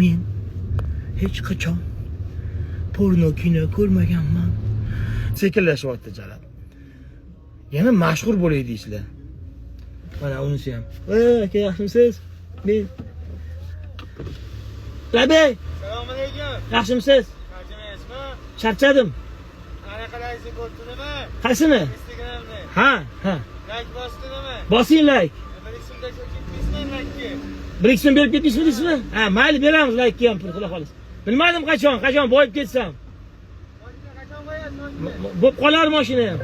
Men hech qachon porno kino ko'rmaganman. Sekinlashyapti jalab. Yana mashhur bo'lay deysizlar. Mana unisi ham. Ey aka, yaxshimisiz? Men Labey, Assalomu alaykum. yaxshimisiz? Charchamayapsizmi? Charchadim. Qanaqalarsiz ko'rdingmi? Qaysini? Instagramni. Ha, ha. Like bosdingmi? Bosing like. Bir ikki so'mda ketmaysizmi like'ga? Bir ikki so'm berib ketmaysizmi deysizmi? Ha, mayli beramiz like'ga ham pul, xudo xohlasa. Bilmadim qachon, qachon boyib ketsam. Mashina qachon qo'yasiz mashina? Bo'lib qolar mashina ham.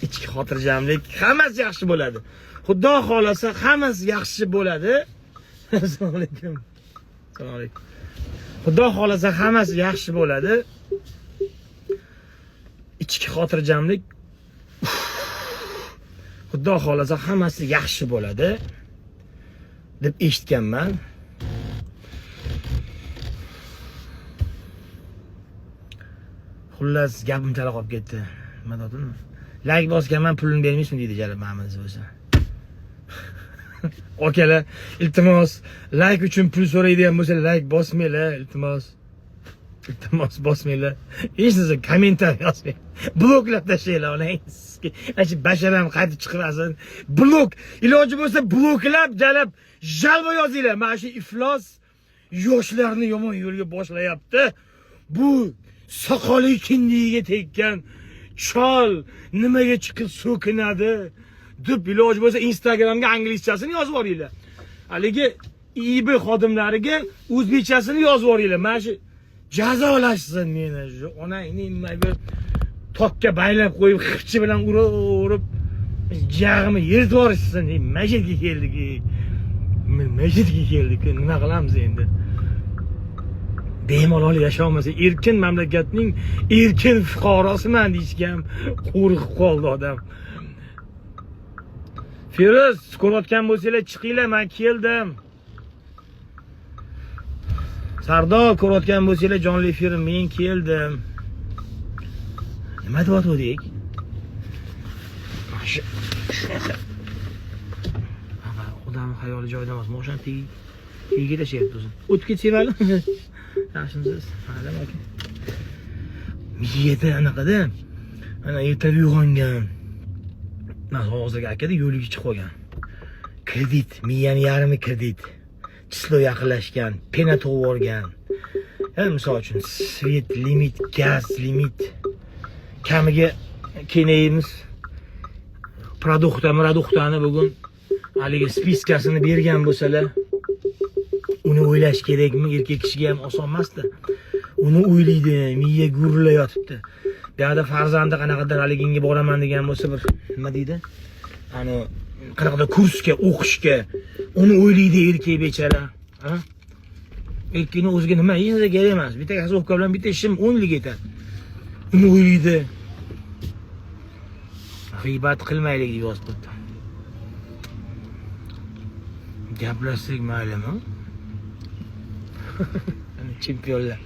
Ichki xotirjamlik, hammasi yaxshi bo'ladi. Xudo xolasa hammasi yaxshi bo'ladi. Assalomu alaykum. Assalomu alaykum. Xudo xolasa hammasi yaxshi bo'ladi. Ichki xotirjamlik. Xudo xolasa hammasi yaxshi bo'ladi deb eshitganman. Xullas, gapim chala qolib ketdi. Nima dedim? Like bosganman, pulini bermaysizmi deydi jalab mamamiz bo'lsa. Akalar, iltimos, like uchun pul so'raydigan bo'lsa, like bosmanglar, iltimos. Iltimos bosmanglar. Hech narsa kommentariy yozmang. Bloklab tashlanglar onangiz. Mana shu basharam qaytib chiqmasin. Blok, iloji bo'lsa bloklab, jalab jalba yozinglar. Mana shu iflos yoshlarni yomon yo'lga boshlayapti. Bu soqoli kindiga tekkan chol nimaga chiqib so'kinadi deb iloji bo'lsa Instagramga inglizchasini yozib yuboringlar. Haligi IB xodimlariga o'zbekchasini yozib yuboringlar. Mana shu jazolashsin meni shu onangni nimaga tokka baylab qo'yib xipchi bilan urib jag'imni yirtib yuborishsin. Mana yerga keldik. Mana yerga keldik. Nima qilamiz endi? Bemalol yasholmasa, erkin mamlakatning erkin fuqarosiman deyishga ham qo'rqib qoldi odam. Feruz, ko'rayotgan bo'lsanglar chiqinglar, men keldim. Sardor, ko'rayotgan bo'lsanglar jonli efir, men keldim. Nima deyotgandik? Mana shu odam xayoli joyida emas. Moshin tagiga tashlayapti o'zini. O'tib ketsak mayli. Yaxshimisiz? Mayli aka. Miyada anaqada. Ana ertaga uyg'ongan. Mana hozirgi akada yo'liga chiqib qolgan. Kredit, miyani yarmi kredit. Chislo yaqinlashgan, pena tug'ib yuborgan. Misol uchun svet limit, gaz limit. Kamiga kenayimiz produktani bugun haligi spiskasini bergan bo'lsalar, uni o'ylash kerakmi? Erkak kishiga ham oson emasdi. Uni o'ylaydi, miya gurillab yotibdi. Bu yoqda farzandi qanaqadir haliginga boraman degan bo'lsa bir nima deydi? Ani qanaqadir kursga, o'qishga uni o'ylaydi erkak bechara. Ha? Erkakning o'ziga nima hech narsa kerak emas. Bitta krossovka bilan bitta shim 10 yilga yetadi. Uni o'ylaydi. G'iybat qilmaylik deb yozib qo'ydi. Gaplashsak maylimi? Chempionlar.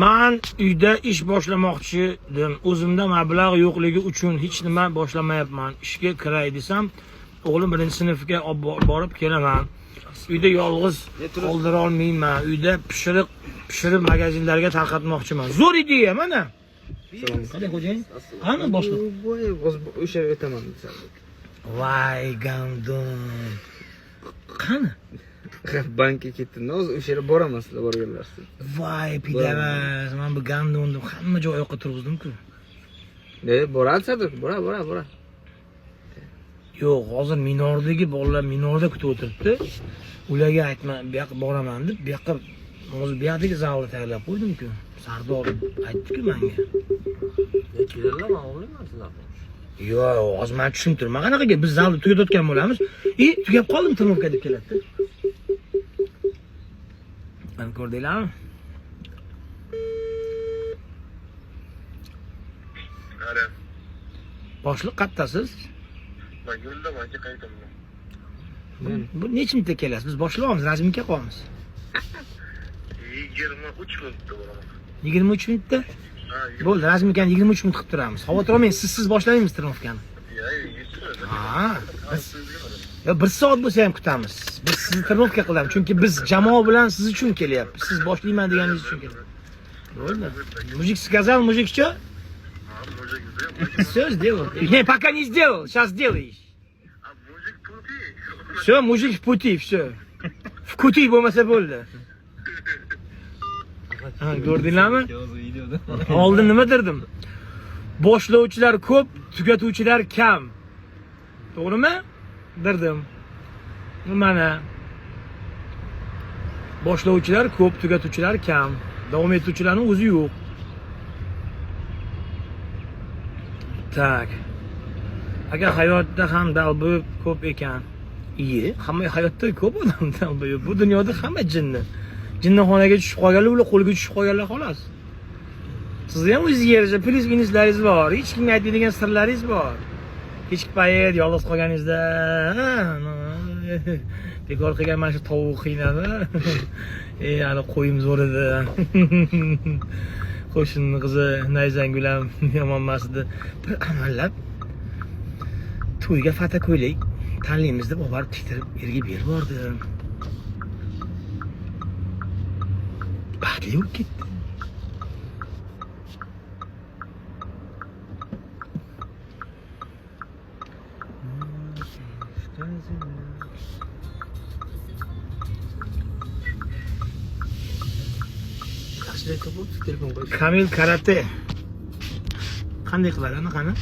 Man uyda ish boshlamoqchi edim. O'zimda mablag' yo'qligi uchun hech nima boshlamayapman. Ishga kiray desam, o'g'lim 1-sinfga olib borib kelaman. Uyda yolg'iz qoldira olmayman. Uyda pishirib magazinlarga tarqatmoqchiman. Zo'r ideya mana. Qanday xo'jayin? Qani boshliq? O'sha o'taman desam. Voy gandon. Qani? Bankka ketdim. Hozir o'sha yerga boraman, sizlar borganlarsiz. Voy pidamas, men bu gandonni hamma joy oyoqqa turg'izdim-ku. Ne, boradi Sadir, bora, bora, bora. Yo'q, hozir minordagi bolalar minorda kutib o'tiribdi. Ularga aytma, bu yoqqa boraman deb, bu yoqqa hozir bu yoqdagi zalni tayyorlab qo'ydim-ku. Sardor aytdi-ku menga. Keladilar, men o'ylayman sizlarni. Yo'q, hozir men tushuntirman. Qanaqa gap? Biz zalni tugatayotgan bo'lamiz. "E, tugab qoldim, trenirovka" deb keladi. Mana ko'rdinglarmi? Alo. Boshliq qattasiz? Man yo'ldaman, aka, qaytaman. Bu necha minutda kelasiz? Biz boshlaymiz, razminka qilyapmiz. 23 minutda boraman. 23 minutda? Ha, Bo'ldi, разминка ni 23 minut qilib turamiz. Xavotir olmang, sizsiz boshlaymiz тренировка ni. Ya, yetishadi. Ha. Yo, bir soat bo'lsa ham kutamiz. Biz sizni тренировка qilamiz, chunki biz jamoa bilan siz uchun kelyapmiz. Siz boshlayman deganingiz uchun kelyapmiz. Bo'ldi. Мужик сказал, мужик что? Ha, мужик сделал. Все сделал. Не, пока не сделал, сейчас сделаешь. А мужик пути. Все, мужик в пути, все. В kuti bo'lmasa bo'ldi. Ha, ko'rdinglarmi? Oldin nima derdim? Boshlovchilar ko'p, tugatuvchilar kam. To'g'rimi? Derdim. Mana boshlovchilar ko'p, tugatuvchilar kam. Davom etuvchilarning o'zi yo'q. Так. Agar hayotda ham долбоёб ko'p ekan. Iye, hamma hayotda ko'p odam долбоёб. Bu dunyoda hamma jinni. Jinnixonaga tushib qolganlar, ular qo'lga tushib qolganlar xolos. Sizni ham o'zingizga yarasha плюс minuslaringiz bor. Hech kimga aytmaydigan sirlaringiz bor. Kechki payt yolg'iz qolganingizda, "Ha, bekor qilgan mana shu tovuq qiynadi. Ey, hali qo'yim zo'r edi. Qo'shnining qizi Nayzangul ham yomon emas edi. Bir amallab to'yga fata ko'ylak tanlaymiz deb olib borib tiktirib erga berib yubordim. Baxtli bo'lib ketdi. Yaxshilik topib telefon qo'yish. Kamil karate. Qanday qiladi anaqani?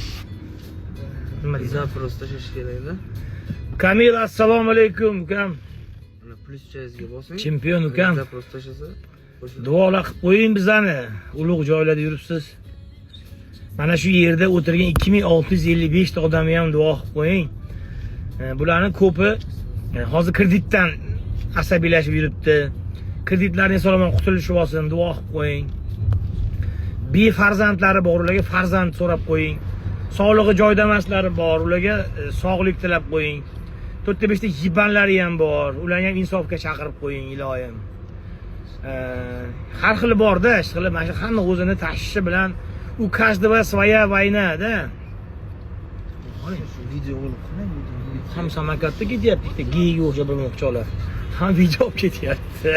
Nima deydi? Запрос tashlash kerakda. Kamil, assalomu alaykum ukam. Mana плюс changizga bosing. Chempion ukam. Запрос tashlasa. Qo'shiladi. Duolar qilib qo'ying bizlarni. Ulug' joylarda yuribsiz. Mana shu yerda o'tirgan 2655 ta odamni ham duo qilib qo'ying. Bularning ko'pi hozir kreditdan asabiylashib yuribdi. Kreditlarni eson-omon qutulishib olsin, duo qilib qo'ying. Befarzandlari bor, ularga farzand so'rab qo'ying. Sog'lig'i joyida emaslari bor, ularga sog'lik tilab qo'ying. To'rtta beshta ебан lari ham bor, ularni ham insofga chaqirib qo'ying, iloyim. Har xili borda, ish qilib, mana shu hamma o'zini tashvishi bilan, у каждого своя война, да. Video olib qo'ying. Ham samokatda ketyapti, ikkita geyga o'xshab bir mo'qcholar. Ham video olib ketyapti.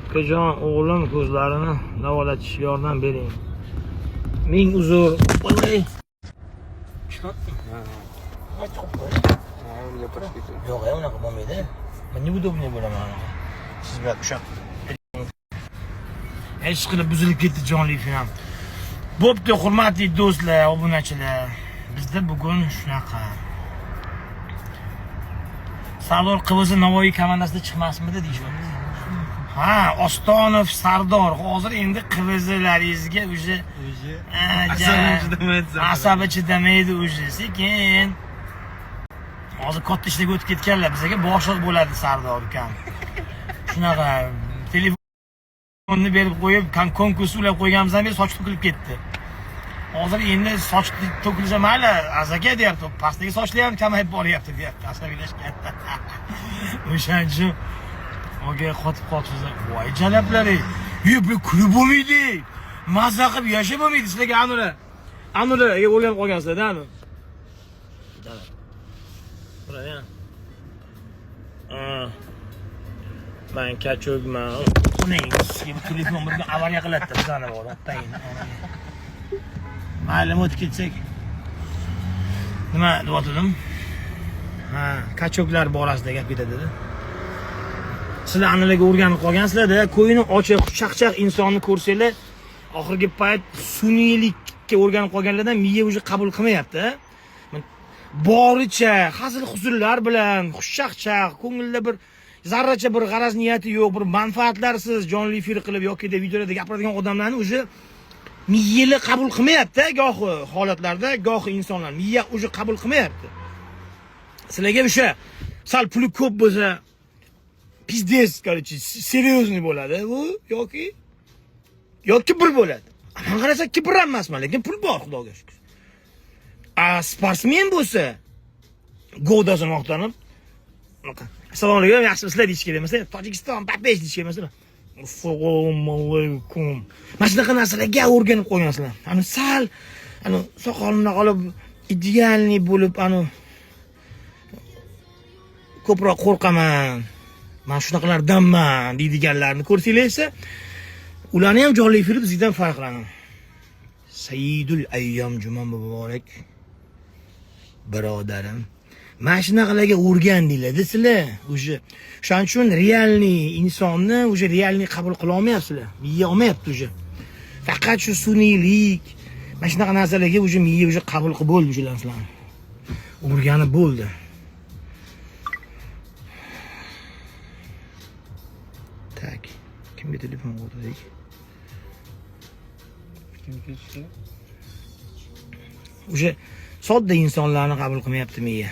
Ukajon, o'g'lim ko'zlarini davolatishga yordam bering. Ming uzr. Voy. Ha, gapirib ketadi. Yo'q, ya, unaqa bo'lmaydi. Men неудобный bo'laman. Siz bilan o'sha ish qilib buzilib ketdi jonli efir ham. Bo'pti, hurmatli do'stlar, obunachilar. Bizda bugun shunaqa. Sardor QVZ Navoiy komandasida chiqmasmidi deyishyapti. Ha, Ostonov Sardor hozir endi QVZlaringizga уже Уже asabi chidamaydi. Asabi chidamaydi уже sekin. Hozir katta ishlarga o'tib ketganlar, bizga boshliq bo'ladi Sardor ukam. Shunaqa telefonni berib qo'yib, konkurs ulab qo'yganimizdan beri soch to'kilib ketdi. Hozir endi soch to'kilsa mayli, aka deyapti, pastdagi sochlar ham kamayib boryapti deyapti, asabiylashgan. O'shaning uchun aka qotib qolibsiz. Voy jalablar ey. Ye, bu kulib bo'lmaydi. Maza qilib yashab bo'lmaydi sizlarga anura. Anura, o'rganib qolgansizlar-da anu. Jalab. Bular Ha. Man качок man. Uning bu telefon bir kun avariya qiladi bizani bor, attangini. Mayli, o'tib ketsak. Nima deyotgandim? Ha, качок lar borasida gap ketadi-da. Sizlar analarga o'rganib qolgansizlar-da, ko'yini ochiq, chaqchaq insonni ko'rsanglar, oxirgi payt sun'iylikka o'rganib qolganlardan miya уже qabul qilmayapti. Boricha hazil huzurlar bilan, xushchaqchaq, ko'ngilda bir zarracha bir g'araz niyati yo'q, bir manfaatlarsiz jonli efir qilib yoki videolarda gapiradigan odamlarni уже miyali qabul qilmayapti gohi holatlarda, gohi insonlar miya уже qabul qilmayapti. Sizlarga o'sha sal puli ko'p bo'lsa пиздец, короче, серьезный bo'ladi u yoki kibr bo'ladi. Man qarasa kibr ham emasman, lekin pul bor, Xudoga shukr. A sportsmen bo'lsa, Govdasini maqtanib, unaqa, "Assalomu alaykum, yaxshimisizlar" deyish kerak emas, "Tojikiston, papesh" deyish kerak emas. Assalomu alaykum. Mana shunaqa narsalarga o'rganib qo'ygansizlar. Ani sal, ani soqolini olib идеальный bo'lib, ani ko'proq qo'rqaman, man shunaqalardanman deydiganlarni ko'rsanglar esa, ularni ham jonli efiri bizdan farqlanadi. Sayyidul ayyom juma muborak birodarim. Mana shunaqalarga o'rgandinglar sizlar. Уже o'shaning uchun реальный insonni уже реальный qabul qila olmayapsizlar. Miya olmayapti уже. Faqat shu sun'iylik, mana shunaqa narsalarga уже miya уже qabul qilib bo'ldi o'sha narsalarni. O'rganib bo'ldi. Так, kimga telefon qildik? Kim ketishdi? Уже sodda insonlarni qabul qilmayapti miya.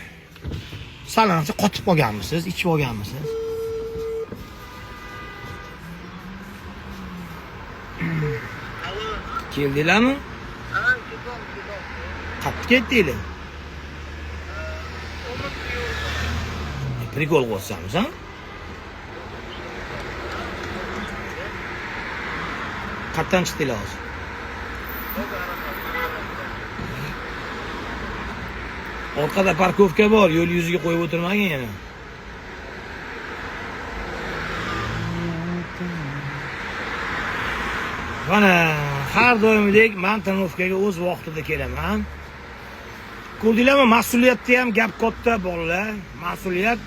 Sal narsa qotib qolganmisiz, ichib olganmisiz? Alo. Keldinglarmi? Ha, ketom, ketom. Qayerga ketdinglar? 10 yo'lda. Прикол qilyapsanmi san? Qayerdan chiqdinglar hozir? Orqada парковка bor, yo'l yuziga qo'yib o'tirmagin yana. Mana har doimgidek man tonovkaga o'z vaqtida kelaman. Ko'rdinglarmi, mas'uliyatda ham gap katta bolalar. Mas'uliyat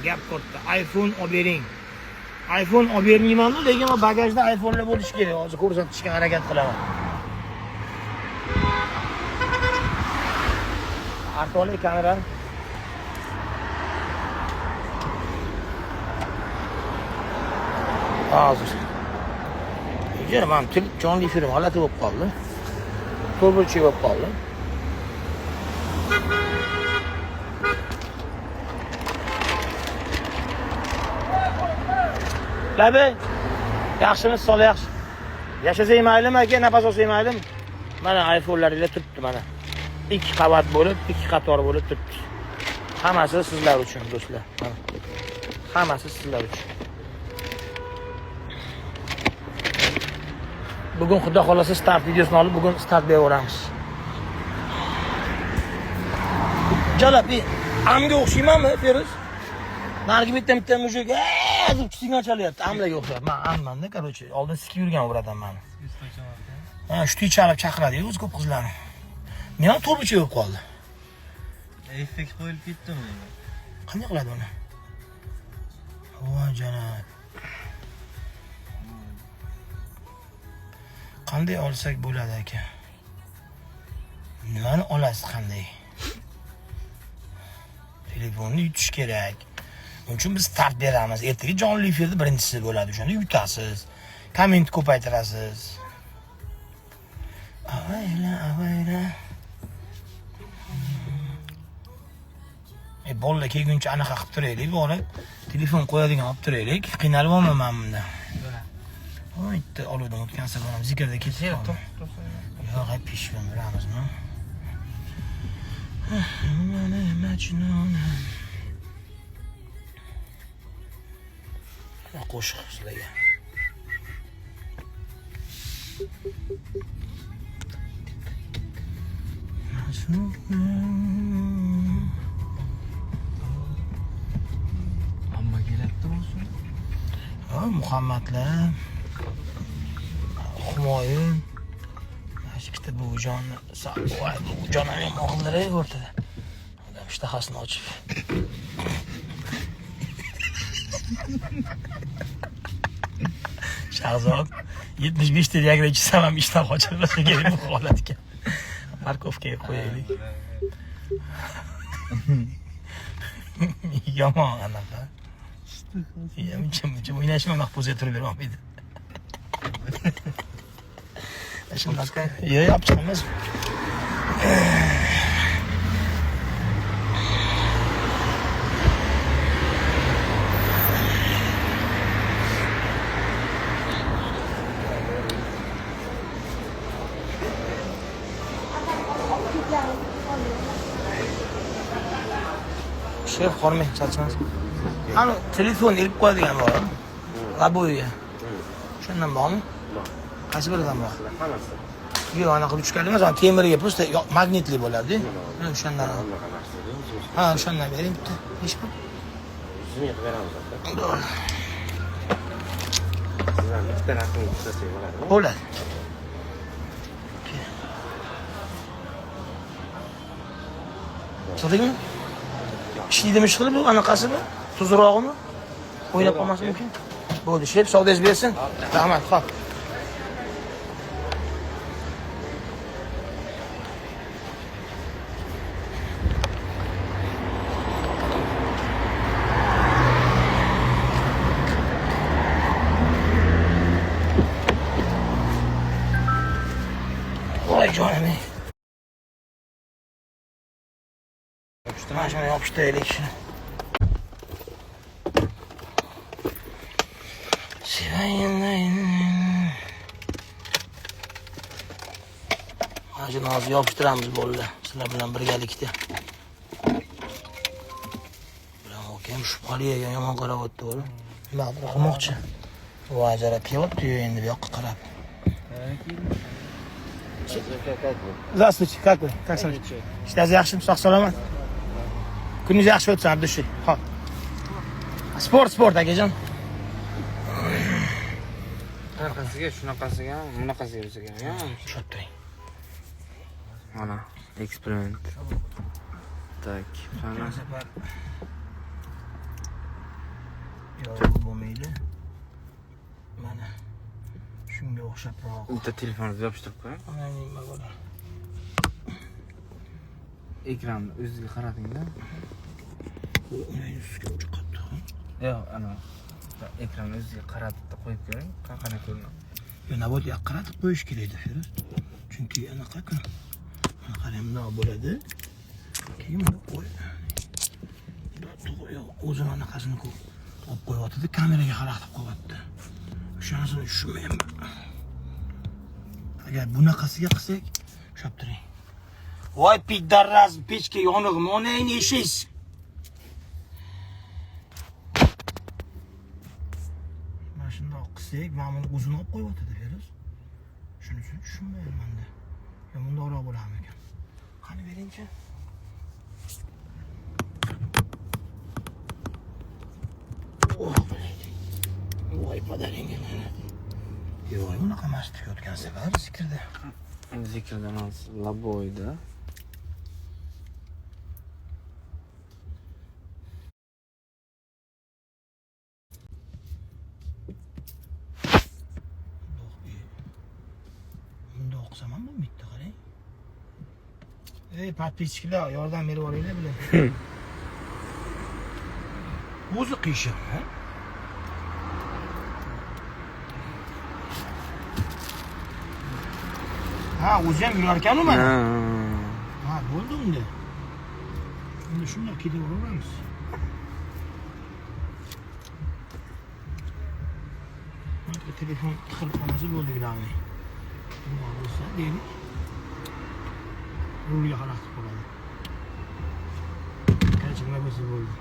gap katta. iPhone olib bering. iPhone olib bermayman, lekin bagajda iPhone'lar bo'lishi kerak. Hozir ko'rsatishga harakat qilaman. Artoli kamera. Hozir. Ijara man til jonli efirim g'alati bo'lib qoldi. To'rtburchak bo'lib qoldi. Labi, yaxshimisiz, sog'lik yaxshi. Yashasang maylimi aka, nafas olsang maylimi? Mana iPhone'laringlar turibdi mana. 2 qavat bo'lib, 2 qator bo'lib turibdi. Hammasi sizlar uchun, do'stlar. Mana. Hammasi sizlar uchun. Bugun xudo xolasa start videosini olib, bugun start beraveramiz. Jalab, amga o'xshaymanmi, Feruz? Narigi bitta bitta mujik, deb signal chalyapti. Amlarga o'xshab. Men ammanda, короче, oldin sikib yurgan bratan mani. Ha, shu chalib chaqiradi o'zi ko'p qizlarni. Men ham to'rtburchak bo'lib qoldi. Effekt qo'yilib ketdimi? Qanday qiladi uni? Voy janob. Qanday olsak bo'ladi aka? Nimani olasiz qanday? Telefonni yutish kerak. Uning uchun biz start beramiz. Ertaga jonli efirda birinchisi bo'ladi. O'shanda yutasiz. Komment ko'paytirasiz. Avayla, avayla. Bolalar kelguncha anaqa qilib turaylik, borib telefon qo'yadigan olib turaylik. Qiynalib olmayman bunda. Voy, bitta oluvdim o'tgan safar ham zikrda ketib qoldi. Yo'q, pishgan bilamizmi? Majnun. Qo'shiq sizlarga. Majnun. Amma keladimi o'zi? Ha, Muhammadlar, Humoyun, mana shu ikkita buvijonni, voy, buvijon ham og'irlar o'rtada. Odam ishtahasini ochib. Shahzod 75 ta Viagra ichsam ham ishtaham ochilmasa kerak bu holatga. Parkovkaga qo'yaylik. Yomon anaqa. Ya, uncha muncha o'ynashma, unaqa po'zaga turib bera olmaydi. Shundoq. Yo'q, olib chiqamiz. Shef, hormang, charchamas. Ana telefon ilib qo'yadigan bor. Лобовой ga. Shundan bormi? Qaysi biridan bor? Hammasi. Yo'q, anaqa ruchkali emas, ana temiriga просто magnitli bo'ladi. Ha, o'shandan. Unaqa narsa o'zimiz. Ha, o'shandan bering bitta. Nechi pul? 100 ming qilib beramiz aka. Sizdan bitta raqamni ishlasak bo'ladimi? Bo'ladi. Chiqdikmi? Ishlaydimi ish qilib bu anaqasimi? Tuzrog'imi? O'ynab qolmasi mumkin. Bo'ldi, shef, savdoyingiz bersin. Rahmat, xo'p. Voy jonim. Ey. Mana shuni yopishtiraylik shuni. Sevayın. Mana shuni hozir yopishtiramiz bo'ldi. Sizlar bilan birgalikda. Bilan akam shubhali ekan, yomon qarayapti o'g'lim. Nima qilmoqchi? Voy, ajarab kelyapti-yu endi bu yoqqa qarab. Здравствуйте, как вы? Как сами? Ishlaringiz yaxshimi? Sog' salomat? Kuningiz yaxshi o'tsin, от души. Xo'p. Sport, sport akajon. Qanaqasiga, shunaqasiga, bunaqasiga bo'lsa kerak, a? Ushlab turing. Mana eksperiment. Так, qani. Safar. Yo'q, bu bo'lmaydi. Mana shunga o'xshabroq. Bitta telefoningizni yopishtirib qo'ying. Mana nima bo'ladi? Ekranni o'ziga qaratingda. Bu uning ustiga chiqibdi. Yo'q, ana ekranni o'ziga qaratib qo'yib ko'ring, qanaqa ko'rinadi. Yo, nabot yoqqa qaratib qo'yish kerak edi, Feruz. Chunki anaqa-ku. Mana qarang, bundoq bo'ladi. Keyin bundoq qo'y. Yo'q, o'zini anaqasini olib qo'yyapti, kameraga xalaqit qo'yyapti. O'shanisini tushunmayman. Agar bunaqasiga qilsak, ushlab turing. Voy пидарас, pechka yonig'mi, onangni eshingiz. Mana shundoq qilsak, mana buni o'zini olib qo'yyapti, Feruz. Shunisini tushunmayapman-da. Yo, bundoqroq bo'larmikan? Qani beringchi. Oh, блядь. Voy padaringga la'nat. Yo'q, bunaqa emas o'tgan safar Zeekrda. Zeekrdan hozir лобовой da. Bundoq, bundoq qilsam ham bo'lmaydi, qarang. Ey, подписчик lar, yordam berib yuboringlar bular. O'zi qiyshiq, ha? Ha, o'zi ham yurar ekan u mana. Ha, bo'ldi unda. Endi shundoq ketaveramiz. Mana telefon tiqilib qolmasa bo'ldi, главный. Bundoq bo'lsa, deylik. Rulga xalaqit qoladi. Qancha nima bo'lsa bo'ldi.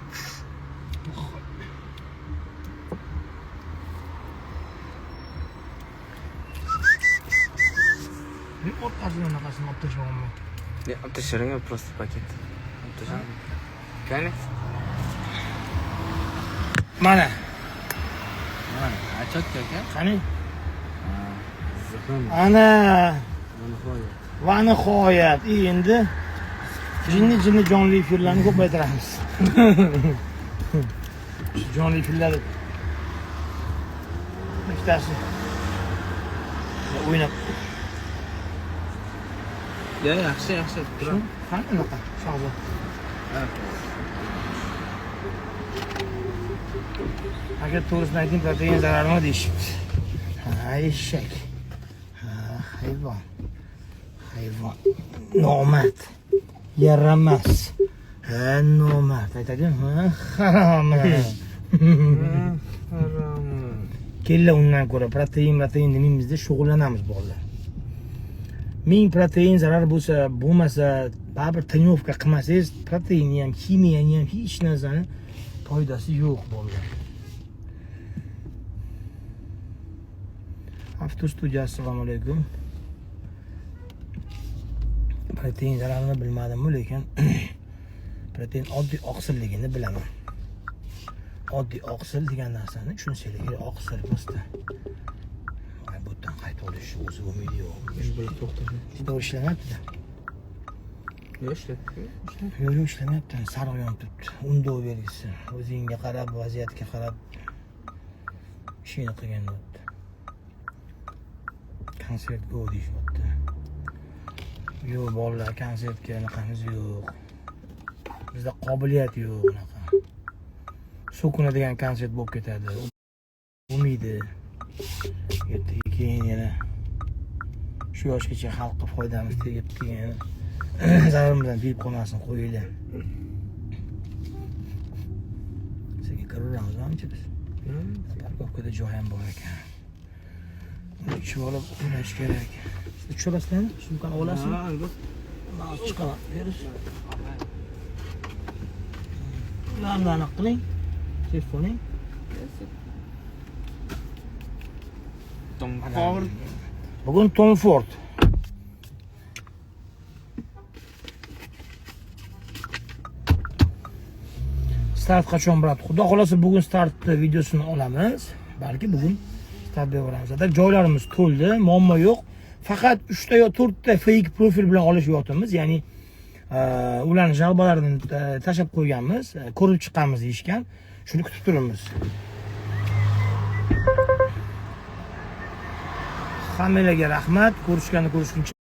Men orqasini anaqasini olib tashlaganman. Ne, olib tashlang, просто paket. Olib tashlang. Qani? Mana. Mana, четко aka. Qani? Zihn. Ana. Nihoyat. Va nihoyat. Endi jinni jinni jonli efirlarni ko'paytiramiz. Jonli efirlar ikkitasi o'ynab. Ya, yaxshi, yaxshi. Shu qani anaqa Shahzod. Agar to'g'risini ayting, protein zararmi deyishibdi. Ha, eshak. Ha, hayvon. Hayvon. Nomard. Yaramas. Ha, nomard. Aytadi, ha, harom. Harom. Kella undan ko'ra protein, protein demaymizda shug'ullanamiz bolalar. Ming protein zarar bo'lsa, bo'lmasa, baribir тренировка qilmasangiz, proteinni ham, ximiyani ham, hech narsani foydasi yo'q bolalar. Avtostudiya, assalomu alaykum. Protein zararini bilmadim, lekin protein oddiy oqsilligini bilaman. Oddiy oqsil degan narsani tushunsanglar kerak, oqsil просто. Ay, bu yerdan qayta olish o'zi bo'lmaydi, yo'q. To'xtadi. To'g'ri ishlamayapti-da. Yo'q, ishlatdi. Yo'q, yo'q, ishlamayapti. Sariq yonib turibdi. Undov belgisi. O'zingga qarab, vaziyatga qarab ishingni qilgin deyapti. Konsert go deyishyapti. Yo'q, bolalar, konsertga anaqamiz yo'q. Bizda qobiliyat yo'q unaqa. So'kinadigan konsert bo'lib ketadi. Bo'lmaydi. Ertaga keyin yana shu yoshgacha xalqqa foydamiz tegib, keyin zararimizdan tegib qolmasin, qo'yinglar. Sekin kiraveramiz ancha biz. Парковка da joy ham bor ekan. Uni tushib olib o'ynash kerak. Siz tushirasizlarmi? Sumkani olasizmi? Ha, albatta. Man hozir chiqaman. Berish. Ularni aniq qiling. Telefoning. Tom Ford. Bugun Tom Ford. Start qachon bo'ladi? Xudo xolasa bugun start videosini olamiz. Balki bugun start beraveramiz. Zaten joylarimiz to'ldi, muammo yo'q. Faqat 3 ta yo 4 ta fake profil bilan olish yotimiz, ya'ni ularni жалоба larini tashlab qo'yganmiz, ko'rib chiqamiz deyishgan. Shuni kutib turibmiz. Hammalarga rahmat. Ko'rishganda ko'rishguncha.